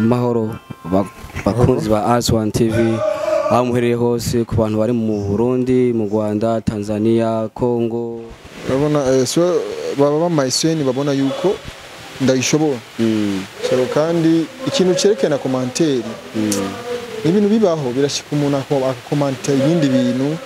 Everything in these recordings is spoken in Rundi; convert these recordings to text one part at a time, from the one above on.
Mahoro bakunzi ba Aswan TV aho muherereye hose, ku bantu bari mu Burundi, mu Rwanda, Tanzania, Congo. Urabona, so baba bamaye seni, babona yuko ndayishobora. So kandi ikintu cerekana commentaire, ni ibintu bibaho, birashika umuntu agakomanta ibindi bintu.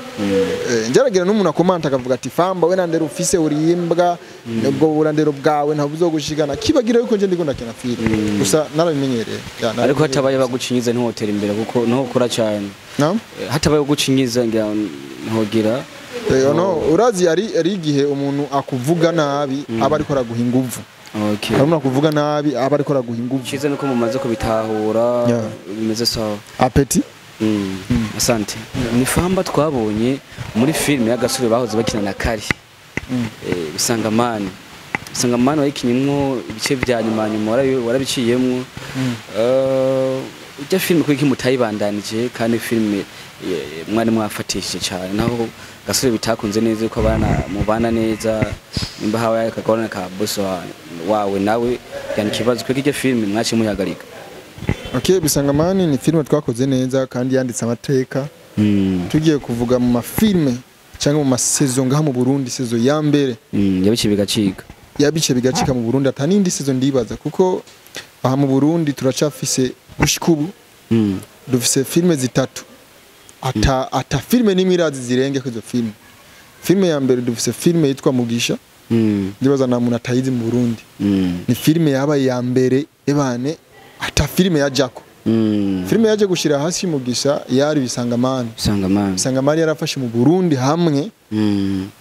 Njaragira n'umuntu akomanta akavuga ati: "Famba we, nandero ufise, urimbwa, nubwo burandero bwawe ntabwo uzogushigana." Kibagira yuko nje ndiko ndakina filime gusa, narabimenyereye. Ya, Ariko narabimenyereye. hatabaye bagucinyiza ntiwotera imbere, kuko ntokora cyane. No? Hatabaye gucinyiza ngira ntogira. No, urazi ari igihe umuntu akuvuga nabi aba ariko araguha inguvu. Hari umuntu akuvuga nabi aba ariko araguha inguvu. Cyiza nuko mumaze kubitahura. Bimeze sawa. Apeti. Asante. Ni Famba twabonye muri filime y'agasore bahoze bakina na Kari. Bisangamani. Bisangamani wayikinyemwo ibice vya nyuma nyuma, warabiciyemwo. Ijya filime kuko mutayibandanije kandi filime mwari mwafatishije cyane, naho gasore bitakunze neza ko abana mubana neza, nimba habaye akagorane ka boss wawe nawe, yani ikibazo kuko ijya filime mwaciye muyihagarika. Okay, Bisangamani ni filime twakoze neza kandi yanditse amateka. Tugiye kuvuga mu mafilme cyangwa mu ma saison ngaha mu Burundi, saison ya mbere Yabiciye bigacika. Yabice bigacika mu Burundi, ata n'indi saison ndibaza, kuko aha mu Burundi turacafise gushika ubu dufise filme zitatu, ata filme n'imwe irazi zirenge ko izo filme. Filme ya mbere, dufise filme yitwa Mugisha. Ndibaza nta muntu atayizi mu Burundi. Ni filme yabaye ya mbere ebane, ata filme ya Jaco. Filme yaje gushira hasi Mugisha yari Bisangamani. Bisangamani. Bisangamani yarafashe mu Burundi hamwe,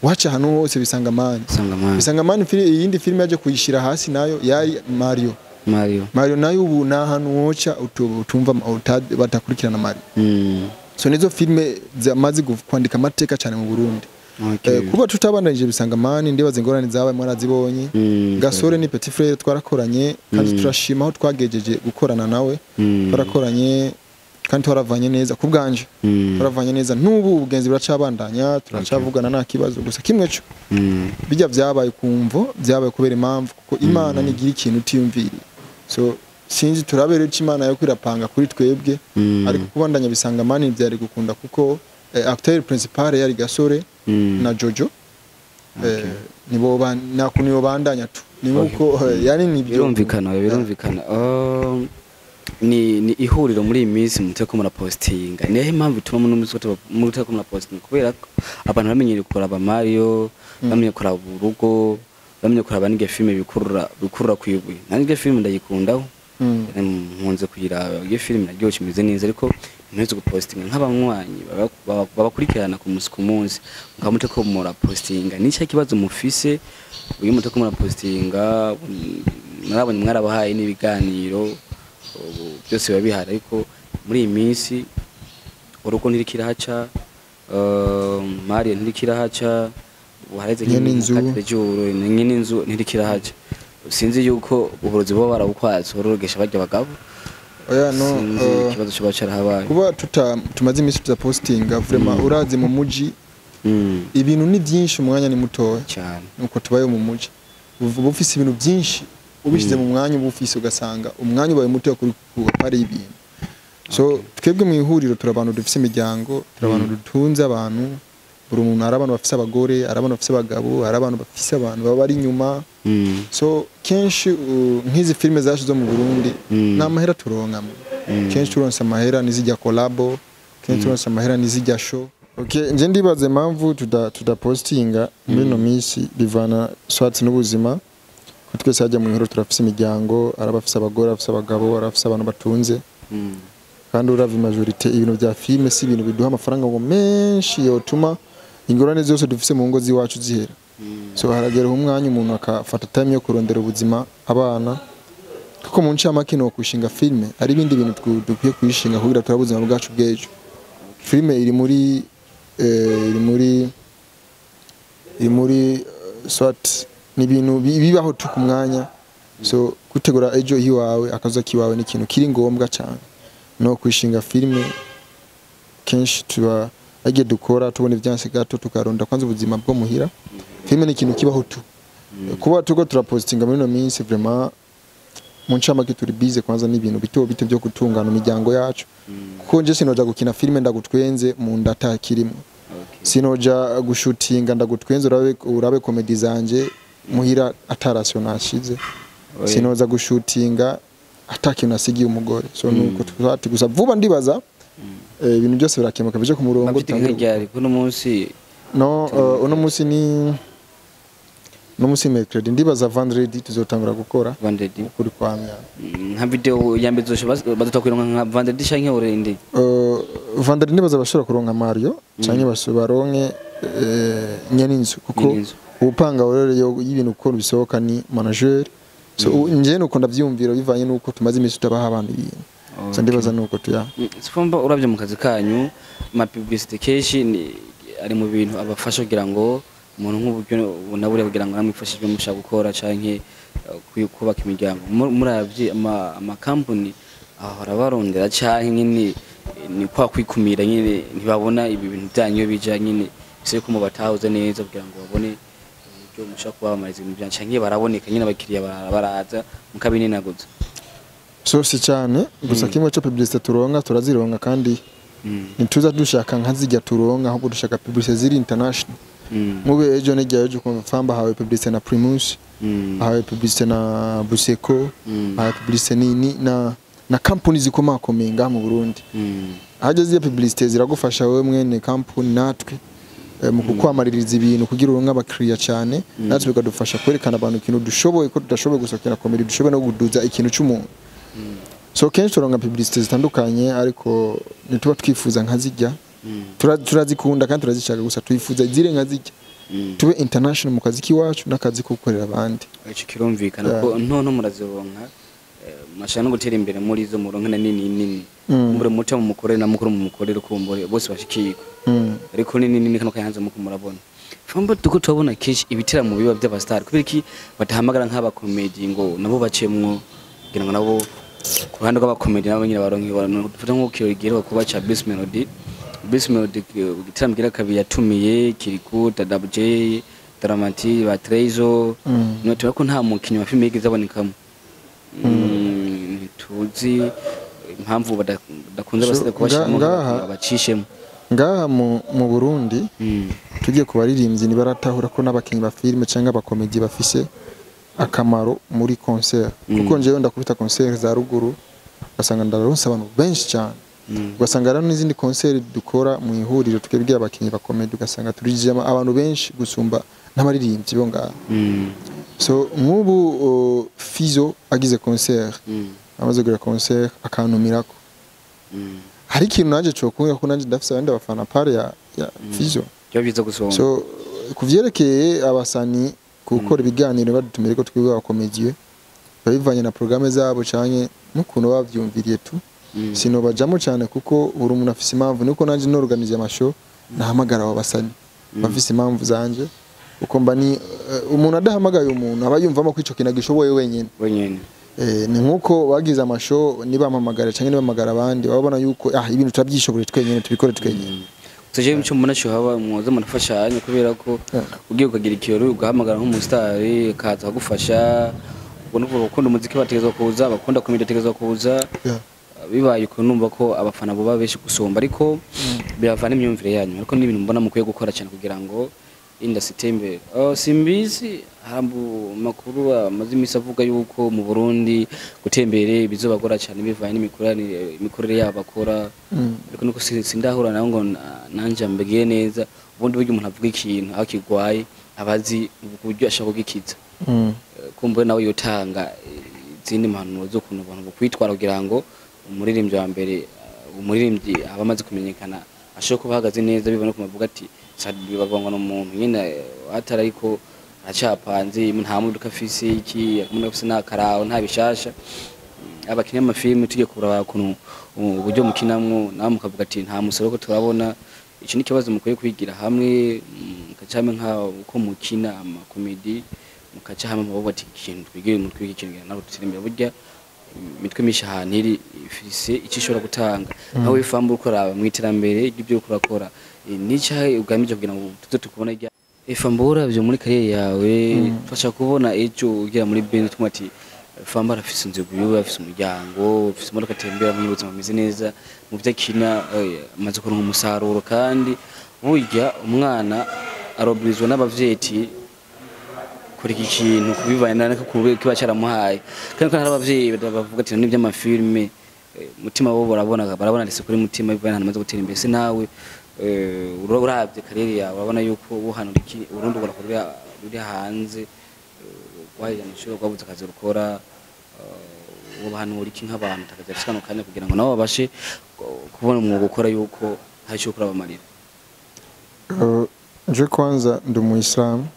waca ahantu hose Bisangamani. Bisangamani. Bisangamani. Iyindi filme yaje kuyishira hasi nayo yari Mario. Mario. Mario nayo ubu nta hantu woca utumva batakurikirana Mario. So nizo filme zamaze kwandika amateka cyane mu Burundi. Kuba tutabandanije Bisangamani, ndibaza ingorane zabaye mwarazibonye. Gasore ni petit frère, twarakoranye kandi turashima aho twagejeje gukorana nawe. Twarakoranye kandi twaravanye neza ku bwanje. Twaravanye neza, n'ubu ubugenzi buracabandanya, turacavugana nta kibazo. Gusa kimwe cyo, bijya byabaye kumvo, byabaye kubera impamvu, kuko Imana nigira ikintu utiyumviriye. So sinzi, turabere icyo Imana yo kwirapanga kuri twebwe. Ariko kubandanya Bisangamani byari gukunda, kuko acteur principal yari Gasore na Jojo. Nibo ba nakuntu yobandanya tu, ni nkuko yani nibyo. Birumvikana, birumvikana. Ni ihuriro muri iyi minsi muteko murapostinga, niyo impamvu ituma muno munsi muteko murapostinga, kubera ko abantu bamenyereye kuraba Mario, bamenye kuraba urugo, bamenye kuraba n'ige filime bikurura kwibuye. Nanjye filime ndayikundaho. Nkunze kuyiraba iyo filime, naryoshye, imeze neza, ariko ntimuze gupostinga nk'abanywanyi babakurikirana ku munsi ku munsi, mukaba muteko murapostinga. Ni cyo kibazo mufise uyu muteko murapostinga? Mwarabonye mwarabahaye n'ibiganiro, ubu byose biba bihari, ariko muri iyi minsi urugo ntirikirahaca, Mario ntirikirahaca, ubu hareze Nyene inzu. Nk'ijoro nyene inzu ntirikirahaca. Sinzi yuko uburozi buba barabukwatse ururogesha barya bagabo. Oya, no. Sinzi ikibazo kiba carahabaye. Kuba tuta tumaze iminsi tutapostinga, vraiment, urazi mu muji ibintu ni byinshi, umwanya ni mutoya. Cyane. Nuko tubaye mu muji, uba ufise ibintu byinshi ubishyize mu mwanya uba ufise, ugasanga umwanya ubaye muto kuri pari y'ibintu. So twebwe mu ihuriro turi abantu dufise imiryango, turi abantu dutunze abantu. Buri muntu, hari abantu bafise abagore, hari abantu bafise abagabo, hari abantu bafise abantu baba bari inyuma. So kenshi nk'izi filime zacu zo mu Burundi, nta mahera turonkamo. Kenshi turonse amahera nizijya collabo, kenshi turonse amahera nizijya show. Okay, nje ndibaza impamvu tudapostinga muri ino minsi, bivana swat n'ubuzima, ko twese hajya mu ihuriro turafise imiryango, ari abafise abagore, abafise abagabo, ari abafise abantu batunze. Kandi uravye majorité, ibintu bya filime si ibintu biduha amafaranga ngo menshi yotuma ingorane zose dufise mu ngo z'iwacu zihera. So haragera umwanya umuntu akafata time yo kurondera ubuzima, abana, kuko mu ncamake no kushinga filime ari ibindi bintu dukwiye kuyishinga kugira turabe ubuzima bwacu bw'ejo. Filime iri muri swat ni ibintu bibaho tu ku mwanya. So gutegura ejo hiwawe, akaza kiwawe, ni ikintu kiri ngombwa cyane no kwishinga filime. Kenshi tuba agiye dukora, tubona ibyansi gato, tukaronda kwanza ubuzima bwo muhira. Filime ni ikintu kibaho tu. Kuba tuko turapostinga muri ino minsi, vraiment. Mu ncamake turi busy kwanza n'ibintu bito bito byo gutungana imiryango yacu, kuko nje sinoja gukina filime ndagutwenze mu nda atakirimo. Sinoja gushutinga ndagutwenze urabe comedy zanje muhira atarasyo nashize. Sinoza gushutinga atakintu nasigiye umugore. So nuko twati gusa vuba ndibaza ibintu byose birakemuka bije ku murongo. Ryari kuno munsi? No, uno munsi ni no munsi mercredi, ndibaza vendredi tuzotangura gukora. Vendredi. Kuri kwamya. Nka video ya mbere zoshe bazotakwira nka vendredi canke urende? Vendredi ndibaza bashobora kuronka Mario canke baronke nyeninzu, kuko upanga rero y'ibintu uko bisohoka ni manager. So nje nuko ndavyumvira bivanye nuko tumaze imisi tutabaha abantu ibintu. So ndibaza nuko tuya. Sifomba uravye mu kazi kanyu, ma publicity kenshi ari mu bintu abafasha kugira ngo umuntu nk'uburyo nabure kugira ngo namwifashije mushaka gukora canke kubaka imiryango. Muravye ama company ahora barondera canke nyine ni kwa kwikumira nyine ntibabona ibi bintu byanyu bija nyine bise ko mubatahuze neza kugira ngo babone uburyo mushaka kubamariza ibintu byanyu, canke baraboneka nyine abakiriya baraza mukabininaguza? So si cyane gusa kimwe cyo publicity turonka turazironka, kandi ntituza dushaka nka zijya turonka, ahubwo dushaka publicity ziri international. Mube ejo nijya ejo kumva famba hawe publicity na Primus, hawe publicity na Buseko, hawe publicity nini na company zikomakomeye mu Burundi. Hageze iyo publicity ziragufasha wewe mwene company natwe mu kukwamaririza ibintu kugira uronke abakiriya cyane, natwe bikadufasha kwerekana abantu ikintu dushoboye, ko tudashoboye gusa kina comedy, dushoboye no guduza ikintu cy'umuntu. So kenshi turonka publicity zitandukanye, ariko ntituba twifuza nka zijya. Turazikunda kandi turazishaka, gusa twifuza zire nka zijya, tube international mu kazi kiwacu n'akazi ko gukorera abandi. Ico kirumvikana ko ntono murazironka mashaka no gutera imbere muri zo muronka na nini nini muri muto mu mukorere na mukuru mu mukorere kumbore bose bashikirwa, ariko nini nini kano kayanze muko murabona famba tuko tubona kenshi ibiteramo biba by'abastar, kubera iki batahamagara nk'aba comedy ngo nabo bacemwo kugira ngo nabo ku ruhande rw'abakomedi nabo nyine baronke dufata nko kirigero kuba cha Bruce Melody. Bruce Melody igitaramo gira kabiri yatumiye Kirikou, Double J, Dramati, ba Trezo, no tubako nta mukinyi wa filime yigeze abonekamo. Tuzi impamvu badakunze basize kubashiramo abacishemo ngaha mu Burundi. Tugiye kubaririmbyi ni baratahura ko n'abakinyi ba filime cyangwa abakomedi bafise akamaro muri concert, kuko njewe ndakubita concert za ruguru ugasanga ndaronsa abantu benshi cyane, ugasanga rero n'izindi concert dukora mu ihuriro twebwe abakinyi ba comedy ugasanga turijije abantu benshi gusumba n'abaririmbyi bo ngaha. So nk'ubu Fizo agize concert, amaze kugira concert akantumirako, hari ikintu nanje cyokunga ko nanje ndafise abandi bafana pare ya Fizo. So kuvyerekeye abasani gukora ibiganiro badutumire ko twebwe abakomediye babivanye na programme zabo canke n'ukuntu bavyumviriye tu, sinobajamo cyane kuko buri umuntu afise impamvu. Nuko nanje norganize amashow nahamagara abo basani bafise impamvu zanje, uko mba ni umuntu adahamagaye umuntu aba yumvamo ko ico kintu agishoboye wenyene. Ni nkuko bagize amashow nibampamagara canke nibamagara abandi babona yuko ibintu turabyishoboye twenyene, tubikore twenyene. Tuje mcyo mbona cyo haba mwoza murafashanya, kubera ko ugiye ukagira ikirori ugahamagara nk'umustar kaza kugufasha, ubwo nuko bakunda umuziki bategezwa kuza, bakunda comedy bategezwa kuza, bibaye uko numva ko abafana bo babeshi gusumba, ariko biravana imyumvire yanyu. Ariko n'ibintu mbona mukwiye gukora cyane kugira ngo industry itere. Simbizi harambu makuru amaze imisi avuga yuko mu Burundi gutembere bizobagora cyane bivanye n'imikoranire imikorere yabo bakora, ariko nuko sindahura naho ngo nanje mbegiye neza. Ubundi buryo umuntu avuga ikintu aho kigwaye abazi uburyo ashaka kugikiza, kumbe nawe yotanga izindi mpanuro z'ukuntu abantu bokwitwara kugira ngo umuririmbyi wa mbere, umuririmbyi aba amaze kumenyekana ashobora kuba ahagaze neza, bibona ko bavuga ati bibavangwa n'umuntu nyine atari ariko acapanze nta modoka afise iki umuntu afise nta karaho nta bishasha. Abakinnyi b'amafilime tujye kuraba ukuntu uburyo mukinamwo nawe mukavuga ati nta musoro ko turabona. Iki ni ikibazo mukwiye kwigira hamwe, mukaca hamwe nka uko mukina amakomedi, mukaca hamwe mukavuga ati ikintu twigire mu twige ikintu nawe dutsire imbere. Burya imitwe myinshi ahantu iri ifise icyo ishobora gutanga, nawe ifambu ukoraba mu iterambere ry'ibyo uriko urakora n'icyahe ugamije kugira ngo tuze tukubone rya ifambu uravye muri kariyeri yawe, tufasha kubona ejo ugira muri band tumwe ati Famba arafise inzu yiwe, afise umuryango, afise imodoka atembera mu buzima bumeze neza, mu byo akina amaze kuronka umusaruro. Kandi burya umwana arobirizwa n'abavyeyi ati kora iki kintu kubivana nako kiba cyaramuhaye. Kandi ko hari abavyeyi bavuga ati ni iby'amafilme, mutima bo barabona ndetse kuri mutima bivana ahantu amaze gutera imbere. Se nawe uravye karere yawe urabona yuko uhanura iki urundi ugora ruri hanze, wahejana ishuri rwabuze akazi rukora, ubahanura iki nk'abantu takaza kano kanya kugira ngo nabo babashe kubona umwuga ukora yuko hari icyo ukora bamarira? Je kwanza ndi umuyisilamu.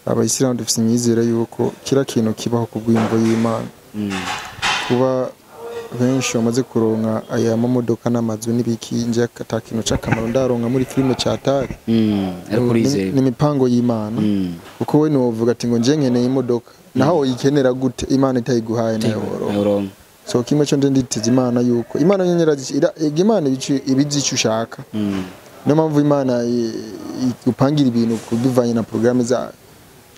Abayisilamu dufite imyizere yuko kila kintu kibaho ku bw'imvo y'Imana. Kuba benshi bamaze kuronka aya mamodoka n'amazu n'ibiki, nje ata kintu c'akamaro ndaronka muri filime catari. Ariko urizeye ni imipango y'Imana. Kuko we ntiwovuga ati ngo nje nkeneye imodoka, naho woyikenera gute Imana itayiguhaye nayo woronka. Uronka. So kimwe cyo nje nditeze Imana yuko Imana nyene Imana ibizi ico ushaka. Niyo mpamvu Imana igupangira ibintu bivanye na porogaramu zayo.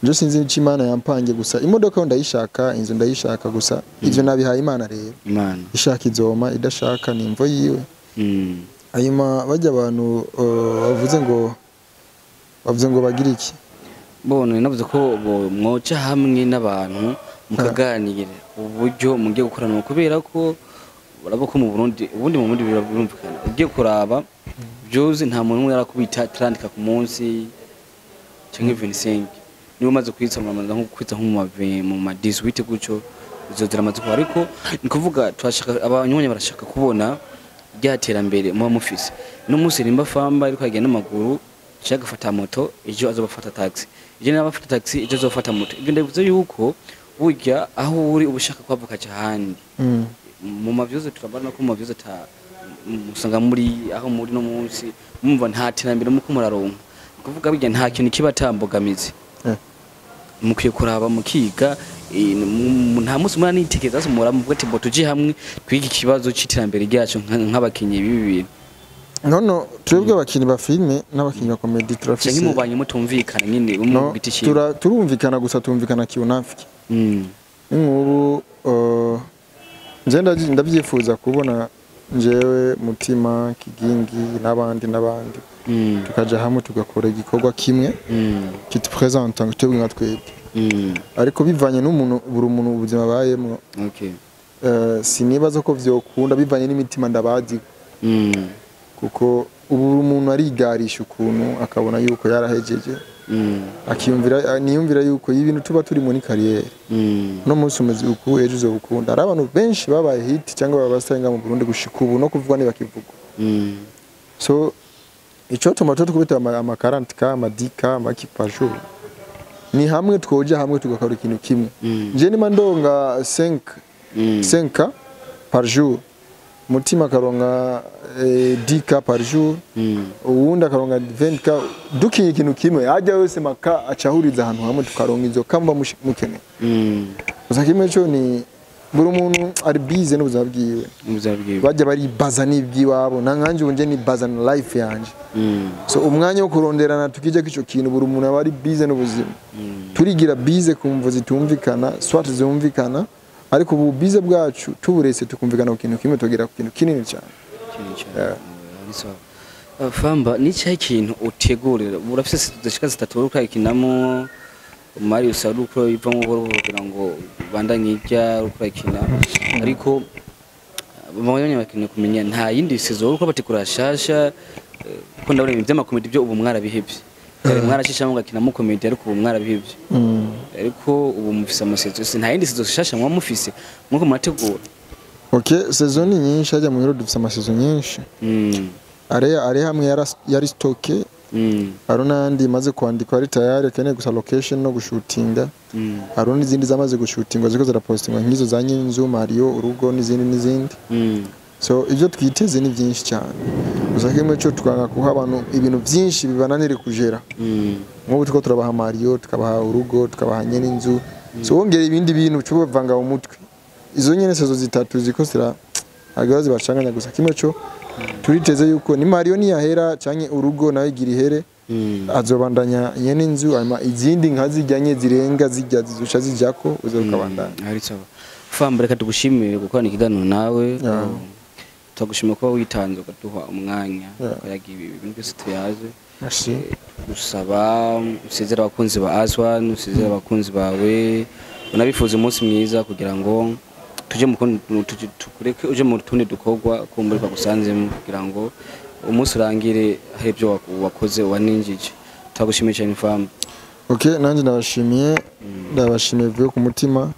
Nje sinzi ico Imana yampangiye, gusa imodoka yo ndayishaka, inzu ndayishaka, gusa ivyo nabihaye Imana rero. Imana ishaka izoma, idashaka ni imvo yiwe. Hanyuma bajya abantu bavuze ngo bagira iki? Bone navuze ko mwoca hamwe n'abantu mukaganira uburyo mugiye gukorana, kubera ko barabo ko mu Burundi ubundi mu Burundi birumvikana ugiye kuraba byuzi nta muntu umwe yarakubita 30 ku munsi canke 25. Niba umaze kwitsa muramanza nko kwitsa nko mu ma 18 gutyo izo ziramaze kuba. Ariko ni kuvuga turashaka abanywanyi barashaka kubona rya terambere muba mufise. No munsi rimba Famba ariko agenda n'amaguru, ashaka gufata moto, ejo azobafata taxi, ejo nabafata taxi, ejo azofata moto. Ibyo ndavuze yuko burya aho uri ubushaka kwavuka cyahandi. Mu mavyuzo turabona ko mu mavyuzo ta musanga muri aho muri no munsi mumva nta terambere muko muraronka. Kuvuga burya nta kintu kiba tambogamizi. Mukwiye kuraba mukiga, nta munsi mura nitekeza mura muvuga ati tuje hamwe twige ikibazo c'iterambere ryacu nk'abakinyi b'ibi bintu. Nono twebwe abakinyi ba filime n'abakinyi ba comedy turafise canke mubanye mutumvikana nyine umwe no, ku giti ciwe. Turumvikana gusa tumvikana kiunafiki. Nk'ubu nje ndavyifuza kubona njewe Mutima Kigingi n'abandi n'abandi tukaja hamwe tugakora igikorwa kimwe kitupresenta twebwe nka twebwe. Ariko bivanye n'umuntu buri muntu ubuzima bayemwo. Sinibaza ko vyokunda bivanye n'imitima ndabazi. Kuko ubu umuntu arigarisha ukuntu akabona yuko yarahejeje. Akiyumvira niyumvira yuko ibintu tuba turi muri kariyeri. No munsi umeze uku ejo uzobukunda. Hari abantu benshi babaye hit cyangwa babasenga mu Burundi gushika ubu no kuvuga ni bakivugwa. So ico tuma tukubita ama 40k ama 10k ama kipasho. Ni hamwe twoja hamwe tugakora ikintu kimwe. Nje nima ndonga 5k par jour. Mutima karonga 10k par jour. Uwundi akaronga 20k. Dukinye ikintu kimwe ajya wese maka acahuriza ahantu hamwe tukaronga izo kamba mukene. Gusa kimwe cyo ni buri muntu ari busy n'ubuzima bwiwe. Bajya bari baza n'ibyiwabo na nkanje ubunje ni baza na life yanje. So umwanya wo kuronderana tukije kico kintu buri muntu aba ari busy n'ubuzima. Turigira busy kumvo zitumvikana, swat zumvikana, ariko ubu busy bwacu tuburese tukumvikana ku kintu kimwe tugera ku kintu kinini cyane. Famba ni cyahe kintu utegurira urafise zishika zitatu uri kwakinamo Marius ari uko ivamo buhoro kugira ngo bandanye ijya ukwakina, ariko bamwe bakeneye kumenya nta yindi sezo uko bategura shasha, kuko ndabona ibintu by'amakomedi byo ubu mwarabihevye. Kare mwarashishamo ngakina mu komedi ariko ubu mwarabihevye. Ariko ubu mufise amasezo, nta yindi sezo shasha mwa mufise mwuko murategura? Okay, sezo ni nyinshi ajya mu biro dufise amasezo nyinshi. Are hamwe yari stocke. Hari n'andi maze kwandikwa ari tayari akeneye gusa location no gushutinga. Hari n'izindi zamaze gushutingwa ziko zirapostingwa nk'izo za Nyinzu, Mario, Urugo n'izindi n'izindi. So ibyo twiteze ni byinshi cyane. Gusa kimwe cyo twanga kuha abantu ibintu byinshi bibananire kujera. Nk'ubu tuko turabaha Mario, tukabaha Urugo, tukabaha Nyinzu. So wongera ibindi bintu cyo bavanga mu mutwe. Izo nyene sezo zitatu ziko zira agazi bacanganya. Gusa kimwe cyo turiteze yuko ni Mario ni yahera canke Urugo nawe igira ihere azobandanya nyene inzu, hanyuma izindi nka zijyanye zirenga zijya zizoca zijako uzokabandanya. Ari sawa. Famba, reka tugushimire gukorana ikiganiro nawe. Yeah. Turagushimira kuba witanze ukaduha umwanya, Yeah. ukayaga ibi bintu byose tuyaze. Merci. Gusaba usezere abakunzi ba Aswan, usezere abakunzi bawe, unabifuza umunsi mwiza kugira ngo tuje mu kundi, tukureke uje mu tundi dukorwa kumbura bagusanzemo, kugira ngo umunsi urangire hari ibyo wakoze waninjije. Turagushimiye cyane, Famba. Okay, nanjye ndabashimiye, ndabashimiye bivuye ku mutima,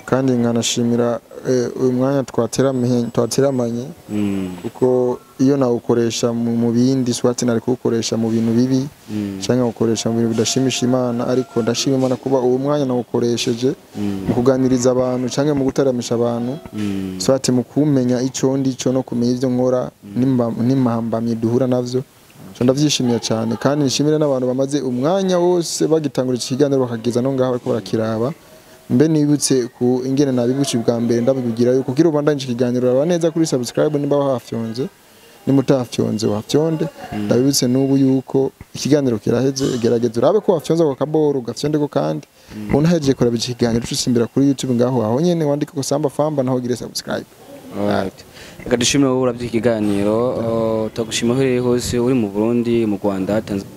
kandi nkanashimira uyu mwanya twateramanye, kuko iyo nawukoresha mu bindi swati nari kuwukoresha mu bintu bibi cyangwa nkawukoresha mu bintu bidashimisha Imana, ariko ndashima Imana kuba uwo mwanya nawukoresheje mu kuganiriza abantu cyangwa mu gutaramisha abantu, swati mu kumenya icyo ndi cyo no kumenya ibyo nkora n'impambamyi duhura navyo. So ndabyishimiye cyane, kandi nishimire n'abantu bamaze umwanya wose bagitangura iki kiganiro bakageza no ngaho bariko barakiraba. Mbe nibutse ku ingene nabibutse bwa mbere, ndabibwira yuko kugira ubandanye iki kiganiro raba neza kuri subscribe nimba wahafyonze, nimba utahafyonze wafyonde. Ndabibutse n'ubu yuko ikiganiro kiraheze, gerageza urabe ko wafyonze ako kaboro ugafyonde ko, kandi unahejeje kuraba iki kiganiro ucusimbira kuri YouTube ngaho aho nyene wandike ko Samba Famba naho ugire subscribe. Alright. Reka dushime wowe uravye ikiganiro, tugushima aho uherereye hose, uri mu Burundi, mu Rwanda, Tanzania.